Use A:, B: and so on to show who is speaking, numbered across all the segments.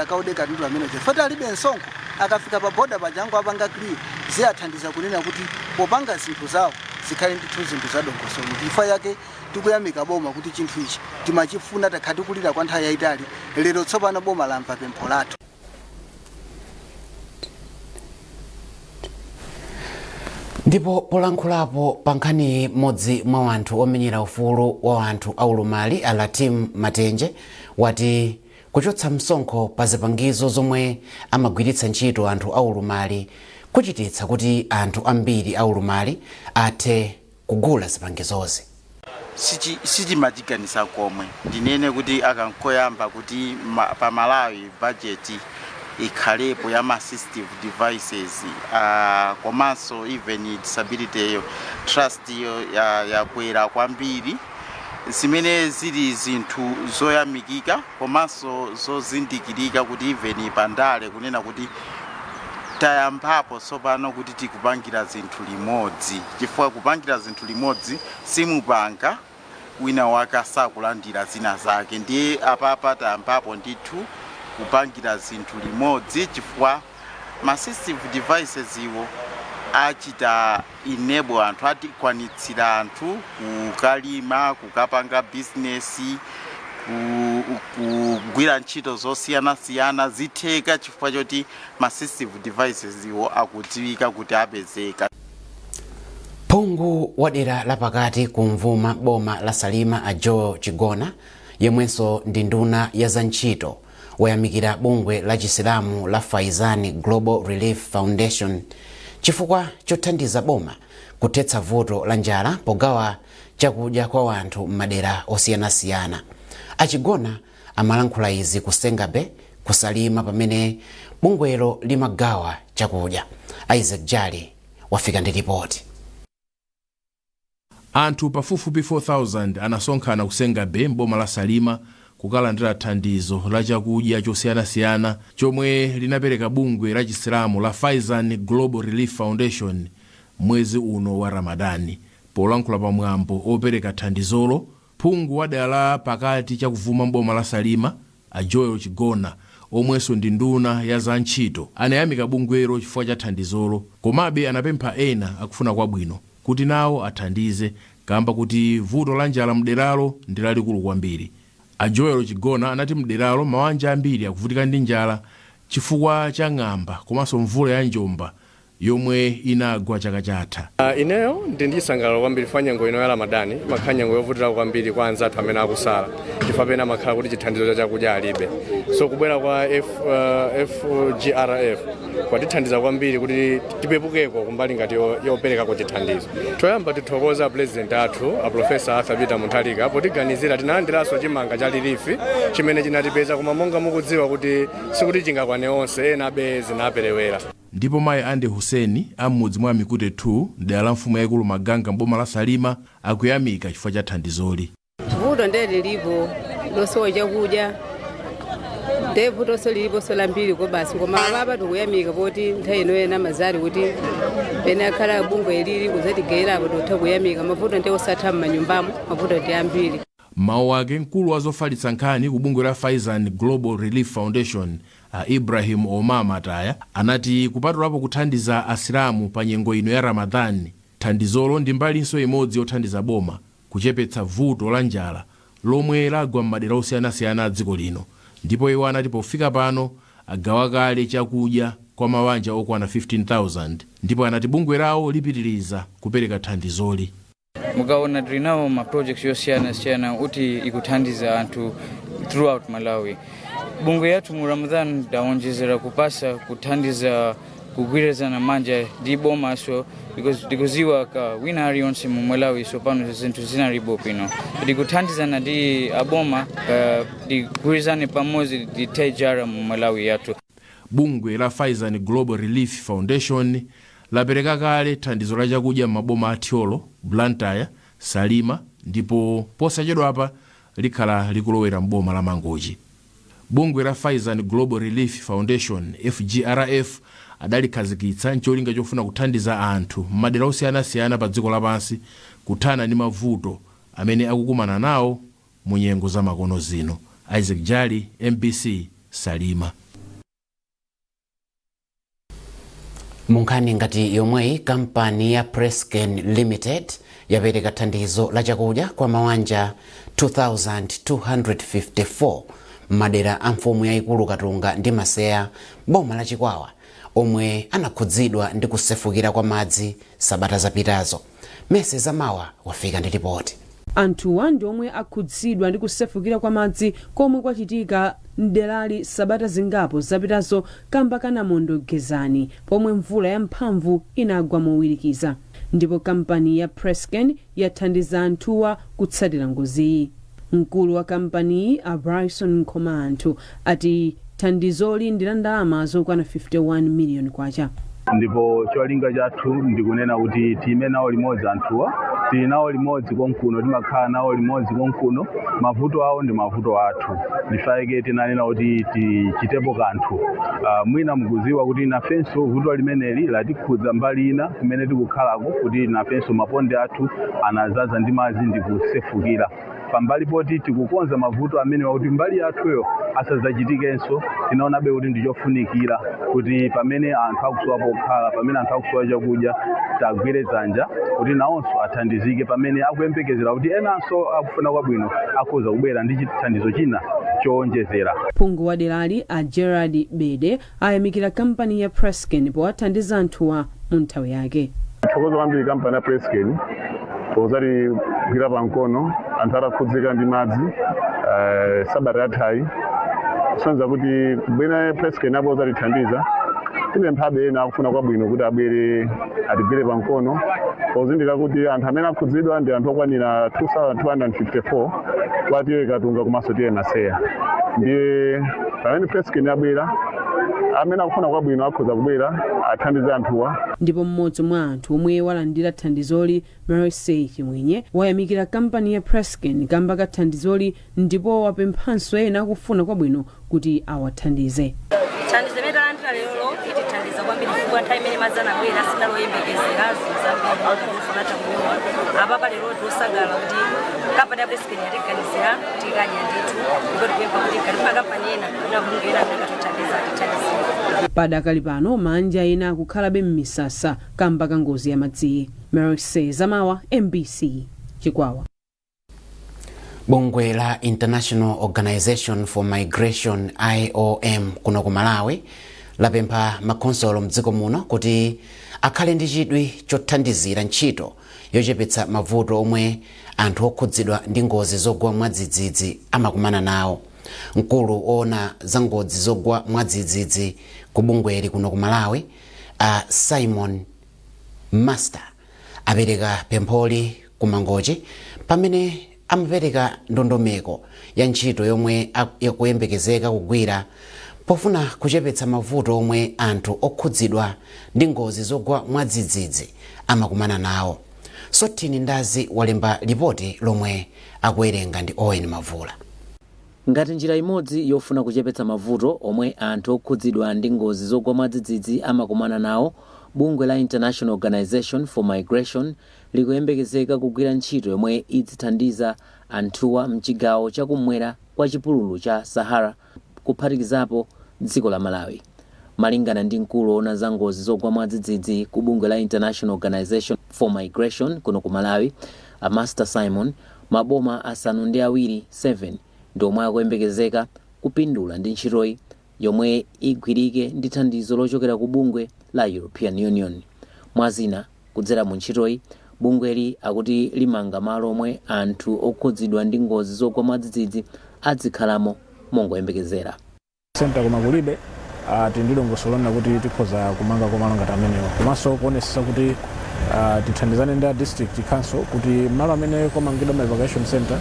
A: Akaode katundu amene chifukwa alibe msonkho, akafika pa boda paja angowapanga clear, ziyathandiza kunena kuti popanga zinthu zawo zikhale ndithu zinthu zadongosolo. Chifukwa yake tikuyamika boma kuti chinthu ichi timachifuna, takhala tikulira kwa nthawi yayitali. Lero tsopano boma lamva pempho lathu.
B: Ndipo polankhulapo pa nkhaniyi, mmodzi mwa anthu omenyera ufulu wa anthu aulumali a Latim Matenje wati kuchotsa msonkho pa zipangizo zomwe amagwiritsa ntchito anthu aulumali kuchititsa kuti anthu ambiri aulumali athe kugula zipangizozi.
C: Sitimachiganiza komwe. Ndinene kuti aka nkoyamba kuti pa Malawi budget ikhalepo ya ma assistive devices, komanso even disability yo trust yo yakwera kwambiri, zimene zili zinthu zoyamikika komanso zozindikirika kuti even pandale kunena kuti tayambapo tsopano kuti tikupangira zinthu limodzi, chifukwa kupangira zinthu limodzi simupanga wina wake asakulandira zina zake. Ndiye apapa tayambapo ndithu kupangira zinthu limodzi, chifukwa ma assistive devices iwo achita enable anthu, atikwanitsira anthu kukalima, kukapanga bizinesi, kugwira ntchito zosiyanasiyana zitheka chifukwa choti ma assistive devices iwo akudziwika kuti apezeka.
B: Phungu wa dera lapakati ku Mvuma boma la Salima a Joel Chigona, yemwenso ndi nduna ya za ntchito, wayamikira bungwe la Chisilamu la Faizan Global Relief Foundation chifukwa chothandiza boma kuthetsa vuto la njala pogawa chakudya kwa anthu m'madera osiyanasiyana. A Chigona amalankhula izi ku Sengabe ku Salima pamene bungwelo limagawa chakudya. Isaac Jali wafika ndi ripoti.
D: Anthu pafupifupi 4,000 anasonkhana ku Senga Bay m'boma la Salima kukalandira thandizo la chakudya chosiyanasiyana chomwe linapereka bungwe la Chisilamu la Faizan Global Relief Foundation mwezi uno wa Ramadani. Polankhula pa mwambo opereka thandizolo, phungu wa dera la pakati chakuvuma m'boma la Salima a Joel Chigona, omwenso ndi nduna ya za ntchito, anayamika bungwelo chifukwa cha thandizolo, komabe anapempha ena akufuna kwabwino kuti nawo athandize kamba kuti vuto la njala mderalo ndi lalikulu kwambiri. A Joel Chigona anati mderalo mawanja ambiri akuvutika ndi njala chifukwa cha ng'amba komanso mvula ya njomba yomwe inagwa chaka chatha.
E: Ineyo ndi ndisangalalo kwambiri chifukwa nyengo ino ya Ramadani imakhala nyengo yovutirako kwambiri kwa anzathu amene akusala, chifukwa pena amakhala kuti chithandizo cha chakudya alibe. So kubwera kwa FGRF kwatithandiza kwambiri kuti tipepukeko kumbali ngati yoperekako chithandizo. Choyamba tithokoza president athu a Professor Arthur Peter Mutharika potiganizira. Tinalandiranso chimanga cha relief chimene chinatipeza, koma monga mukudziwa kuti sikuti chingakwane onse, ena abe zinaperewera.
D: Ndipo mayi Andy Hussein a m'mudzi mwa Mikute 2 m'dera la mfumu yaikulu Maganga m'boma la Salima akuyamika chifukwa cha thandizoli.
F: Vuto ndiye lilipo losowa chakudya, ndiye vutonso liliponso lambiri ko basi. Koma apapa tikuyamika poti nthawi ino ena mazali kuti pene akhala bungwe lili kudzatigayirapo, tikutha kuyamika. Mavuto ndiye osatha m'manyumbamo, mavuto ndi ambiri.
D: M'mawu ake, mkulu wa zofalitsa nkhani ku bungwe la Faizan Global Relief Foundation a Ibrahim Omar Mataya anati kupatulapo kuthandiza Asilamu pa nyengo ino ya Ramadhan, thandizolo ndi mbalinso imodzi yothandiza boma kuchepetsa vuto la njala lomwe lagwa m'madera osiyanasiyana a dziko lino, ndipo iwo anati pofika pano agawa kale chakudya kwa mawanja okwana 15,000 ndipo anati bungwe lawo lipitiliza kupereka thandizoli.
G: Mukaona tili nawo ma projects yosiyanasiyana kuti ikuthandiza anthu throughout Malawi. Bungwe yathu mu Ramadan tawonjezera kupasa kuthandiza kugwirizana manja ndi bomaso, because tikuziwa ka wina aliyonse mu Malawi sopano zinthu zinalibo bwino. Tikuthandizana ndi aboma ka tigwirizane pamodzi tithe njala mu Malawi yathu.
D: Bungwe la Faizan Global Relief Foundation lapereka kale thandizo la chakudya m'maboma a Thyolo, Blantyre, Salima ndipo posachedwapa likhala likulowera m'boma la Mangochi. Bungwe la Faizan Global Relief Foundation, FGRF, adalikhazikitsa ncholinga chofuna kuthandiza anthu m'madera osiyanasiyana pa dziko lapansi kuthana ndi mavuto amene akukumana nawo mu nyengo zamakono zino. Isaac Jali, mbc, Salima.
B: Munkhani ngati yomweyi, kampani ya Presscane Limited yapereka thandizo la chakudya kwa mawanja 2254 m'madera a mfumu yayikulu Katunga ndi Maseya, boma la Chikwawa, omwe anakhudzidwa ndi kusefukira kwa madzi sabata zapitazo. Mese Zamawa wafika ndi ripoti.
H: Anthuwa ndi omwe akhudzidwa ndi kusefukira kwa madzi komwe kwachitika mderali sabata zingapo zapitazo kamba ka namondo Gezani, pomwe mvula yamphamvu inagwa mowirikiza. Ndipo kampani ya Presscane yathandiza anthuwa kutsatira ngoziyi. Mkulu wa kampaniyi, a Bryson Nkhomanthu, ati thandizoli ndi la ndalama zokwana 51 miliyoni kwacha.
I: Ndipo cholinga chathu ndikunena kuti tiyime nawo limodzi anthuwa. Tili nawo limodzi konkuno, timakhala nawo limodzi konkuno. Mavuto awo ndi mavuto athu. Ndifaike tinanena kuti tichitepo kanthu. Mwina mukuziwa kuti nafenso vuto limeneli latikhudza mbali ina kumene tikukhalako, kuti nafenso maponde athu anazaza ndi madzi ndi kusefukira. Pambali poti tikukonza mavuto amene wakuti mbali yathuyo asadzachitikenso, tinaonabe kuti ndichofunikira kuti pamene anthu akusowa pokhala, pamene anthu akusowa chakudya, tagwire dzanja kuti nawonso athandizike, pamene akuyembekezera kuti enanso akufuna kwabwino akhoza kubwera ndi chithandizo china chowonjezera.
H: Phungu wa derali, a Gerard Bede, ayamikira kampani ya Presscane powathandiza anthuwa mu nthawi yake.
J: Thokoza kwambiri kampani ya Presscane pozatigwira pamkono anthu atakhudzika ndi madzi sabata yathayi, kusonyeza kuti kubwera Presscane apo zatithandiza. Tipemphabe ena akufuna kwabwino kuti abwere atigwire pamkono, pozindikira kuti anthu amene akhudzidwa ndi anthu okwanira 2254 kwa T/A Katunga komanso T/A Maseya. Ndiye pamene Presscane abwera, amene akufuna kwabwino akhoza kubwera athandize anthuwa.
H: Ndipo mmodzi mwa anthu omwe walandira thandizoli, Mercy Chimwenye, wayamikira kampani ya Presscane kamba ka thandizoli, ndipo wapemphanso ena akufuna kwabwino kuti awathandize.
K: Thandizo limene talandira lero itithandiza kwambiri, chifukwa nthawi imene madzi anabwera sinaloyembekezera zinthu zambiri kufanata kunyuma. Apapa lero tiosangalala kuti kampani ya Presscane yatiganizira, tikadya ndithu, ndipo tikuyempha kuti ngati pa kampani ena kapena bungwe ena amene akatithandiza, atithandizire.
H: Padakali pano manja ena akukhalabe m'misasa kamba ka ngozi ya madziyi. Mercy Zamawa, MBC, Chikwawa.
B: Bungwe la International Organization for Migration, IOM, kuno ku Malawi lapempha makhonsolo mdziko muno kuti akhale ndi chidwi chothandizira ntchito yochepetsa mavuto omwe anthu okhudzidwa ndi ngozi zogwa mwadzidzidzi amakumana nawo. Mkulu oona za ngozi zogwa mwadzidzidzi ku bungweli kuno ku Malawi, a Simon Master, apereka pempholi ku Mangochi pamene amapereka ndondomeko ya ntchito yomwe yakuyembekezeka kugwira pofuna kuchepetsa mavuto omwe anthu okhudzidwa ndi ngozi zogwa mwadzidzidzi amakumana nawo. Sotini Ndazi walemba lipoti lomwe akuwerenga ndi Owen Mavula.
L: Ngati njira imodzi yofuna kuchepetsa mavuto omwe anthu okhudzidwa ndi ngozi zogwa mwadzidzidzi amakumana nawo, bungwe la International Organization for Migration likuyembekezeka kugwira ntchito yomwe idzithandiza anthuwa mchigawo chakummwera kwa chipululu cha Sahara, kuphatikizapo dziko la Malawi. Malingana ndi mkulu woona za ngozi zogwa mwadzidzidzi ku bungwe la International Organization for Migration kuno ku Malawi, a Master Simon, maboma 7 7 ndi omwe akuyembekezeka kupindula ndi ntchitoyi yomwe igwirike ndi thandizo lochokera ku bungwe la European Union. Mwazina, kudzera mu ntchitoyi, bungweli akuti limanga malo omwe anthu okhudzidwa ndi ngozi zogwa mwadzidzidzi adzikhalamo mongoyembekezera.
M: Center koma kulibe. Tili ndi dongosolo lonena kuti tikhoza kumanga komalo ngati amenewo, komanso kuonesesa kuti tithandizane ndi a district council kuti malo amene kwamangidwa ma evacuation center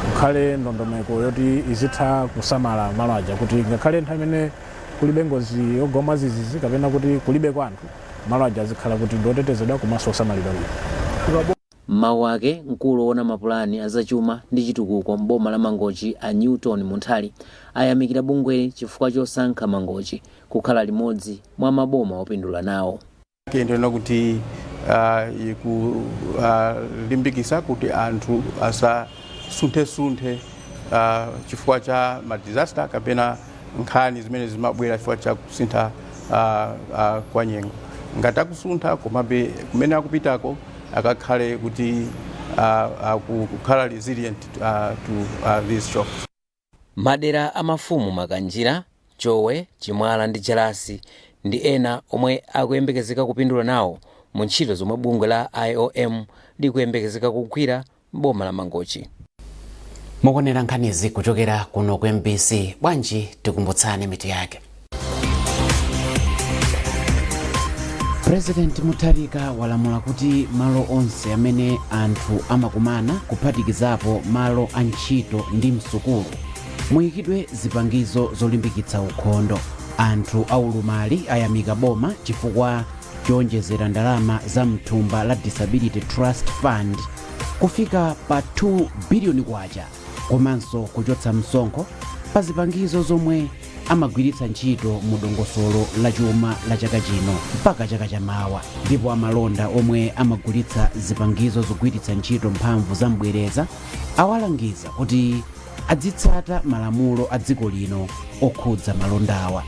M: kukhale ndondomeko yoti izitha kusamala malo aja, kuti ngakhale nthawi imene kulibe ngozi yogwa mwadzidzidzi kapena kuti kulibe kwa anthu, malo aja azikhala kuti ndiotetezedwa komanso osamalidwa bwino.
L: M'mawu ake, mkulu woona mapulani azachuma ndi chitukuko m'boma la Mangochi, a Newton Munthali, ayamikira bungweli chifukwa chosankha Mangochi kukhala limodzi mwa maboma opindula nawo.
N: Ndiona kuti ikulimbikisa kuti anthu asasunthesunthe chifukwa cha ma disaster kapena nkhani zimene zimabwera chifukwa cha kusintha kwa nyengo. Ngati akusuntha, komabe kumene akupitako akakhale kuti akukhala resilient to these shocks.
O: Madera a mafumu Makanjira, Chowe, Chimwala ndi Jalasi ndi ena omwe akuyembekezeka kupindula nawo mu ntchito zomwe bungwe la IOM likuyembekezeka kugwira m'boma la Mangochi.
B: Mukuonera nkhanizi kuchokera kuno ku MBC. Bwanji tikumbutsane mitu yake. President Mutharika walamula kuti malo onse amene anthu amakumana, kuphatikizapo malo a ntchito ndi msukulu, muyikidwe zipangizo zolimbikitsa ukhondo. Anthu aulumali ayamika boma chifukwa chowonjezera ndalama za mthumba la Disability Trust Fund kufika pa 2 biliyoni kwacha, komanso kuchotsa msonkho pa zipangizo zomwe amagwiritsa ntchito mu dongosolo la chuma la chaka chino mpaka chaka chamawa. Ndipo amalonda omwe amagulitsa zipangizo zogwiritsa ntchito mphamvu za mbwereza awalangiza kuti adzitsata malamulo a dziko lino okhudza malondawa.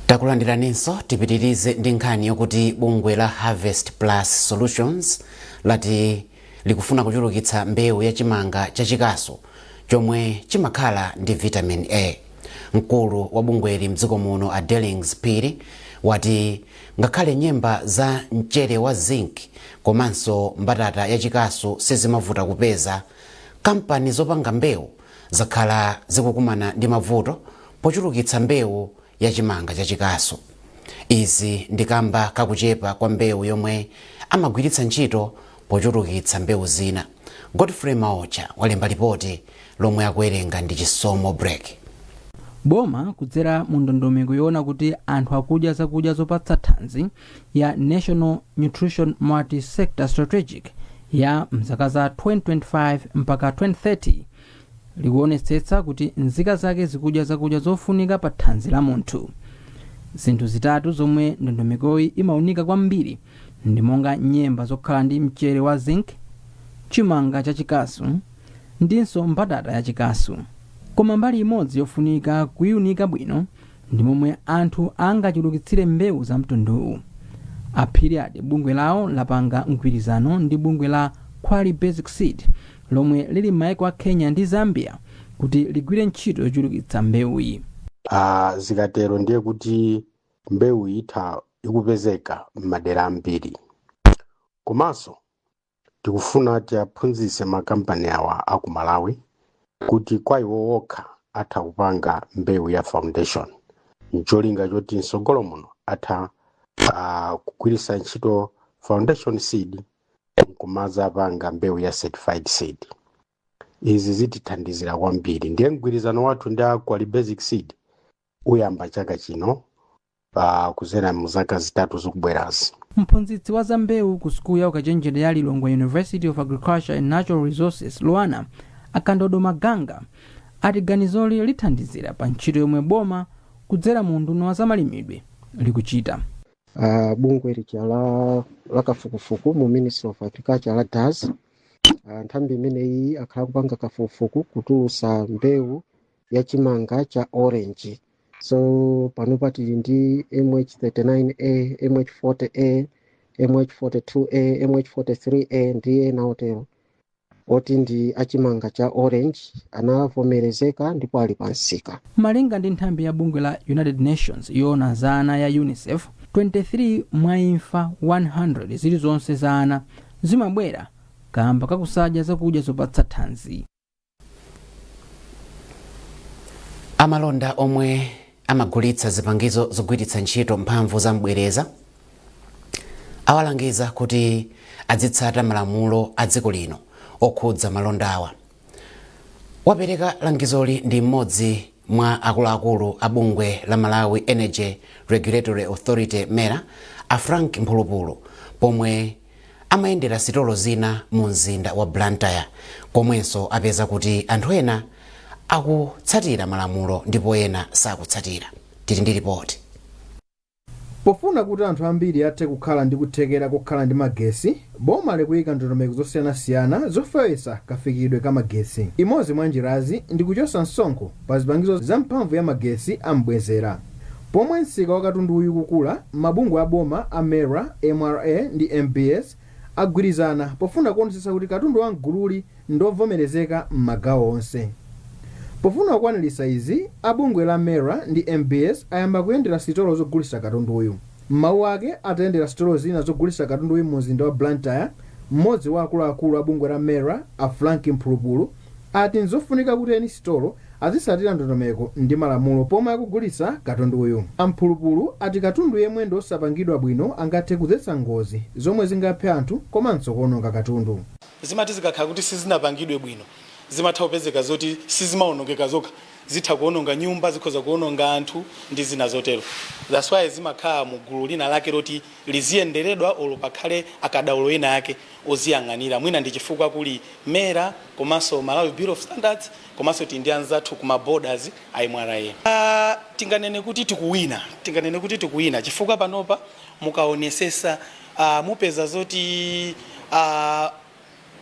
B: Takulandiraninso. Tipitirize ndi nkhani yokuti bungwe la Harvest Plus Solutions lati likufuna kuchulukitsa mbewu ya chimanga chachikasu chomwe chimakhala ndi vitamin A. Mkulu wa bungweli mdziko muno, a Dellings Phiri, wati ngakhale nyemba za mchere wa zinc komanso mbatata yachikasu sizimavuta kupeza, kampani zopanga mbewu zakhala zikukumana ndi mavuto pochulukitsa mbewu ya chimanga chachikasu. Izi ndi kamba kakuchepa kwa mbewu yomwe amagwiritsa ntchito pochulukitsa mbewu zina. Godfrey Maocha walemba lipoti lomwe akuwerenga ndi Chisomo Break.
P: Boma kudzera mu ndondomeko yoona kuti anthu akudya zakudya zopatsa thanzi ya National Nutrition Multi-Sector Strategic ya mzaka za 2025 mpaka 2030 likuonetsetsa kuti nzika zake zikudya zakudya zofunika pa thanzi la munthu. Zinthu zitatu zomwe ndondomekoyi imaunika kwambiri ndi monga nyemba zokhala ndi mchere wa zinc, chimanga chachikasu ndinso mbatata yachikasu. Koma mbali imodzi yofunika kuiunika bwino ndi momwe anthu angachulukitsire mbewu za mtunduwu. A Phiri ati bungwe lawo lapanga mgwirizano ndi bungwe la Quali Basic Seed lomwe lili m'maiko a Kenya ndi Zambia kuti ligwire ntchito yochulukitsa mbewuyi.
Q: Zikatero ndiye kuti mbewu itha ikupezeka m'madera ambiri. Komanso tikufuna tiaphunzitse makampani awa aku Malawi kuti kwa iwo wokha atha kupanga mbewu ya foundation, ncholinga choti mtsogolo muno atha kugwiritsa ntchito foundation seed nkumazapanga mbewu ya certified seed. Izi zitithandizira kwambiri. Ndiye mgwirizano wathu ndi a Quali Basic Seed uyamba chaka chino kuzera mu zaka 3 zikubwerazi.
P: Mphunzitsi wa za mbewu ku sukulu ya ukachenjede ya Lilongwe University of Agriculture and Natural Resources, LUANAR, a Kandodo Maganga, ati ganizoli lithandizira pa ntchito yomwe boma kudzera mu unduna wa zamalimidwe likuchita.
R: Bungwe lija la kafukufuku mu Ministry of Agriculture la DARS, nthambi imeneyi akhala kupanga kafukufuku kutulusa mbewu ya chimanga cha orange. So panopa tili ndi MH39A, MH40A, MH42A, MH43A ndi ena otero oti ndi achimanga cha orange, anavomerezeka ndipo ali pamsika.
P: Malinga ndi nthambi ya bungwe la United Nations yoona za ana ya UNICEF, 23 mwa imfa 100 zilizonse za ana zimabwera kamba kakusadya zakudya zopatsa thanzi.
B: Amalonda omwe amagulitsa zipangizo zogwiritsa ntchito mphamvu za mbwereza awalangiza kuti adzitsata malamulo a dziko lino okhudza malondawa. Wapereka langizoli ndi mmodzi mwa akuluakulu a bungwe la Malawi Energy Regulatory Authority, MERA, a Frank Mphulupulu, pomwe amayendera sitolo zina mu mzinda wa Blantyre komwenso apeza kuti anthu ena akutsatira malamulo ndipo ena sakutsatira. Tili ndi ripoti.
S: Pofuna kuti anthu ambiri athe kukhala ndi kuthekera kokhala ndi magesi, boma likuyika ndondomeko zosiyanasiyana zofewetsa kafikidwe ka magesi. Imodzi mwa njirazi ndi kuchotsa msonkho pa zipangizo za mphamvu ya magesi ambwezera. Pomwe msika wa katunduyu ukukula, mabungwe a boma a MERA, MRA ndi MBS agwirizana pofuna kuonetsetsa kuti katundu wa mgululi ndovomerezeka m'magawo onse. Pofuna kukwaniritsa izi, a bungwe la MERA ndi MBS ayamba kuyendera sitolo zogulitsa katunduyu. M'mawu ake atayendera sitolo zina zogulitsa katunduyu mu mzinda wa Blantyre, mmodzi wa akuluakulu a bungwe la MERA, a Frank Mphulupulu, ati nzofunika kuti eni sitolo azitsatira ndondomeko ndi malamulo pomwe akugulitsa katunduyu. A Mphulupulu ati katundu yemwe ndi osapangidwa bwino angathe kudzetsa ngozi zomwe zingaphe anthu komanso kuononga katundu.
T: Zimati zikakhala kuti sizinapangidwe bwino, zimatha kupezeka zoti sizimaonongeka zokha, zitha kuononga nyumba, zikhoza kuononga anthu ndi zina zotero. That's why zimakhala mu gulu lina lake loti liziyenderedwa olo pakhale akadaulo ena ake oziyang'anira. Mwina ndi chifukwa kuli MERA komanso Malawi Bureau of Standards komanso tili ndi anzathu kuma borders a MRA. Tinganene kuti tikuwina, tinganene kuti tikuwina chifukwa panopa mukaonesesa mupeza zoti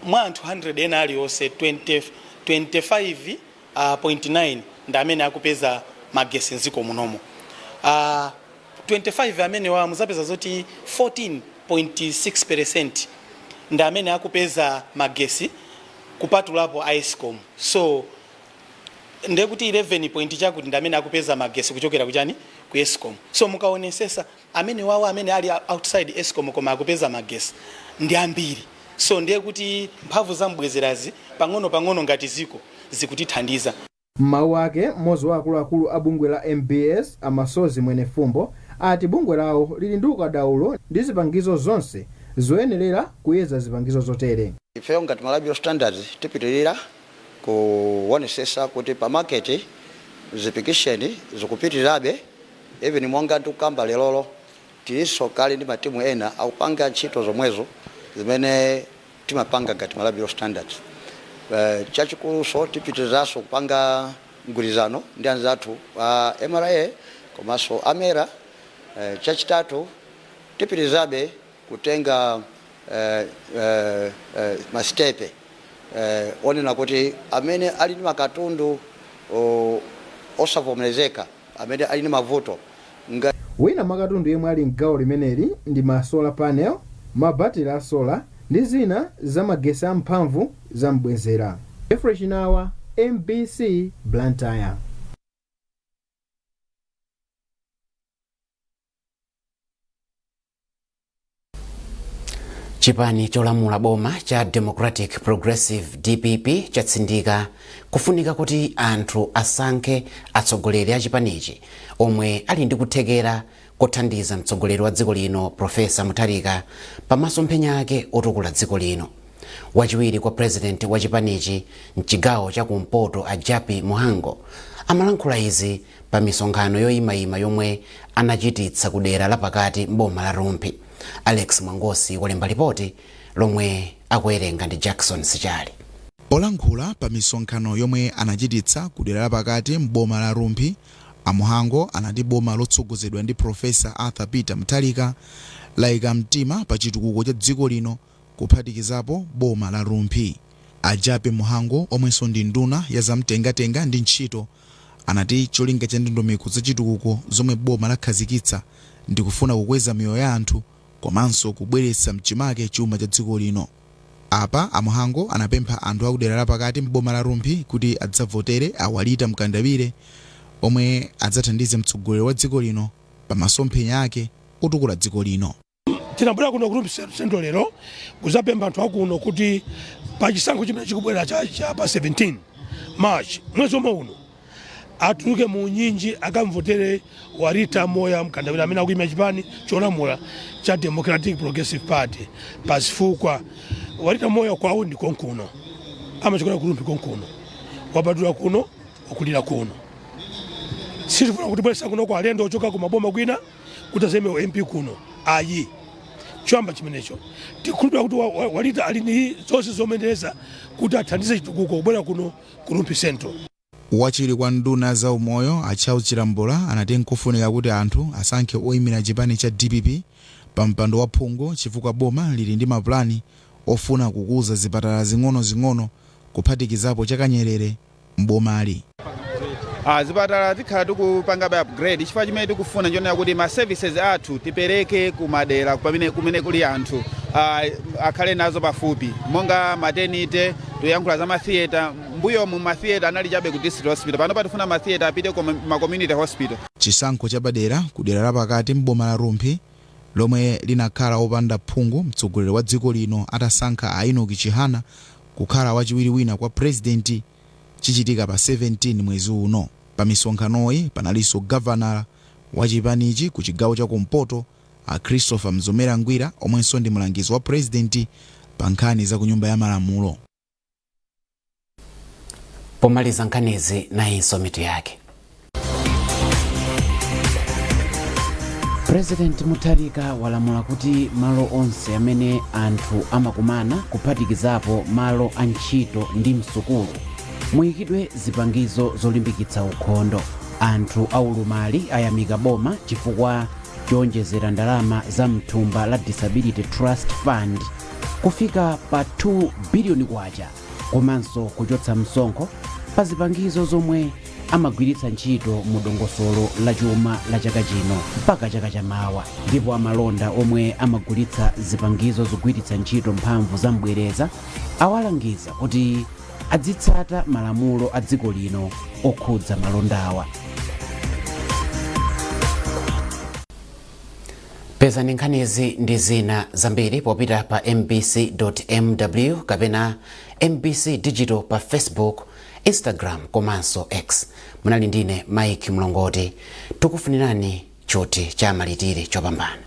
T: mwa anthu 100 ena alionse 20, 25.9 ndi amene akupeza magesi mdziko munomo. 25 amenewa muzapeza zoti 14.6% ndi amene akupeza magesi kupatulapo a ESCOM. So ndiye kuti 11 point chakuti ndi amene akupeza magesi kuchokera kuchani, ku ESCOM. So mukaonesesa amene wawo amene ali outside ESCOM koma akupeza magesi ndi ambiri. So ndiye kuti mphamvu za mbwezerazi pang'ono pang'ono ngati ziko zikutithandiza.
S: M'mawu ake, mmodzi wa akuluakulu a bungwe la MBS, a Masozi Mwenefumbo, ati bungwe lawo lili ndi ukadaulo ndi zipangizo zonse zoyenerera kuyeza zipangizo zotere.
U: Ifeyo ngati Malawi Bureau of Standards tipitirira kuonesesa kuti pa market zipikisheni zikupitirirabe. Even monga ndikukamba lerolo, tilinso kale ndi matimu ena akupanga ntchito zomwezo zimene timapanga ngati Malawi Bureau of Standards. Chachikuluso tipitirizaso kupanga mgwirizano ndi anzathu a MRA komanso a MERA. Chachitatu, tipitirizabe kutenga masitepe onena kuti amene ali ndi makatundu osavomerezeka, amene ali ndi mavuto nga
S: Wina mwa katundu yemwe ali mgawo limeneli ndi ma solar panel, mabatire a solar ndi zina za magesi a mphamvu za mbwezera. Jeffrey Chinawa, MBC, Blantyre.
B: Chipani cholamula boma cha Democratic Progressive, DPP, chatsindika kufunika kuti anthu asankhe atsogoleri a chipanichi omwe ali ndi kuthekera kothandiza mtsogoleri wa dziko lino Profesa Mutharika pa masomphenya ake otukula dziko lino. Wachiwiri kwa president wa chipanichi mchigawo cha kumpoto a Jappie Mhango amalankhula izi pa misonkhano yoyimayima yomwe anachititsa ku dera la pakati m'boma la Rumphi. Alex Mwangosi walemba lipoti lomwe akuwerenga ndi Jackson Sichali.
V: Polankhula pa misonkhano yomwe anachititsa ku dera la pakati m'boma la Rumphi, a Mhango anati boma lotsogozedwa ndi Professor Arthur Peter Mutharika layika mtima pa chitukuko cha dziko lino kuphatikizapo boma la Rumphi. A Jappie Mhango omwenso ndi nduna ya zamtengatenga ndi ntchito anati cholinga cha ndondomeko za chitukuko zomwe boma lakhazikitsa ndikufuna kukweza miyoyo ya anthu komanso kubweretsa mchimake chuma cha dziko lino. Apa a Mhango anapempha anthu akudera la pakati m'boma la Rumphi kuti adzavotere a Walita Mkandawire omwe adzathandize mtsogoleri wa dziko lino pa masomphenya ake otukula dziko lino.
W: Tinabwera kuno ku Rumphi Central lero kuzapempha anthu akuno kuti pa chisankho chimene chikubwera cha pa 17 March, mwezi omwe uno, atuluke mu unyinji akamvotere Walita Moya Mkandawire amene akuyimira chipani cholamula cha Democratic Progressive Party. Pazifukwa, Walita Moya kwawo ndi konkuno, amachokera ku Rumphi konkuno, wabadwira kuno, wakulira kuno. Sitifuna kutibweretsa kuno kwa alendo ochoka kumaboma kwina kuti azaime MP kuno, ayi. Choyamba chimenecho, tikhulupirira kuti Walita ali ndi zonse zomuyenereza kuti athandize chitukuko kubwera kuno ku Rumphi Central.
V: Wachiwiri kwa nduna za umoyo a Charles Chilambula anati nkofunika kuti anthu asankhe oyimira chipani cha DPP pa mpando wa phungu chifukwa boma lili ndi mapulani ofuna kukuza zipatala zing'ono-zing'ono kuphatikizapo cha Kanyerere m'bomali.
A: Zipatala tikhala tikupangabe upgrade chifukwa chimene tikufuna nchonena kuti ma services athu tipereke kumadera pamene kumene kuli anthu akhale nazo pafupi, monga maternity, toyankhula za ma theatre. Mbuyomu ma theatre anali chabe ku district hospital, pano patifuna ma theatre apite ku ma community hospital.
V: Chisankho chapadera ku dera lapakati m'boma la Rumphi lomwe linakhala opanda phungu mtsogoleri wa dziko lino atasankha a Enoch Chihana kukhala wachiwiri wina kwa purezidenti chichitika pa 17 mwezi uno. Pa misonkhanoyi panalinso gavanala wa chipanichi ku chigawo cha kumpoto a Christopher Mzomera Ngwira omwenso ndi mlangizi wa purezidenti pa nkhani za ku nyumba ya malamulo.
B: Pomaliza nkhanizi, nayinso mitu yake. President Mutharika walamula kuti malo onse amene anthu amakumana, kuphatikizapo malo a ntchito ndi msukulu, muyikidwe zipangizo zolimbikitsa ukhondo. Anthu aulumali ayamika boma chifukwa chowonjezera ndalama za mthumba la Disability Trust Fund kufika pa 2 biliyoni kwacha komanso kuchotsa msonkho pa zipangizo zomwe amagwiritsa ntchito mu dongosolo la chuma la chaka chino mpaka chaka chamawa. Ndipo amalonda omwe amagulitsa zipangizo zogwiritsa ntchito mphamvu za mbwereza awalangiza kuti adzitsata malamulo a dziko lino okhudza malondawa. Pezani nkhanizi ndi zina zambiri popita pa mbc.mw kapena MBC Digital pa Facebook, Instagram komanso X. Munali ndine Mike Mlongoti. Tikufunirani tchuthi cha malitiri chopambana.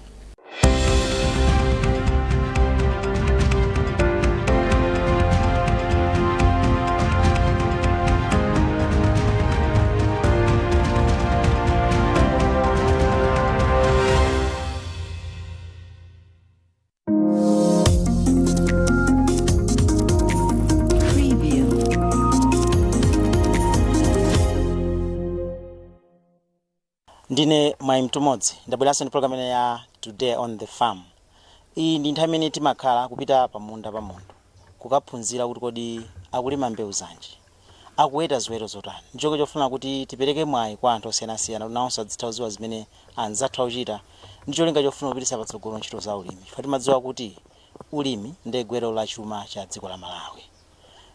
C: Preview.
E: Ndine Mwayi Mtumodzi, ndabweranso ndi program ina ya Today on the Farm. Iyi ndi nthawi imene timakhala kupita pamunda pa munthu kukaphunzira kuti kodi akulima mbewu zanji, akuweta ziweto zotani, ncholinga chofuna kuti tipereke mwayi kwa anthu osiyanasiyana kuti nawonso adzitha kudziwa zimene anzathu akuchita ndi cholinga chofuna kupititsa patsogolo ntchito za ulimi, chifukwa timadziwa kuti ulimi ndiye gwero la chuma cha dziko la Malawi.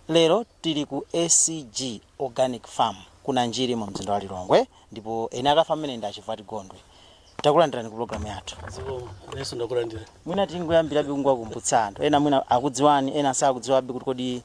E: Lero tili ku ACG Organic Farm ku Nanjiri mu mzinda wa Lilongwe ndipo eni ake a farm imeneyi ndi a Chivati Gondwe. Takulandirani ku programu yathu.
X: Zikomo, inenso ndakulandira.
E: Mwina tingoyambirabe kungowakumbutsa anthu ena, mwina akudziwani, ena sakudziwabe kuti kodi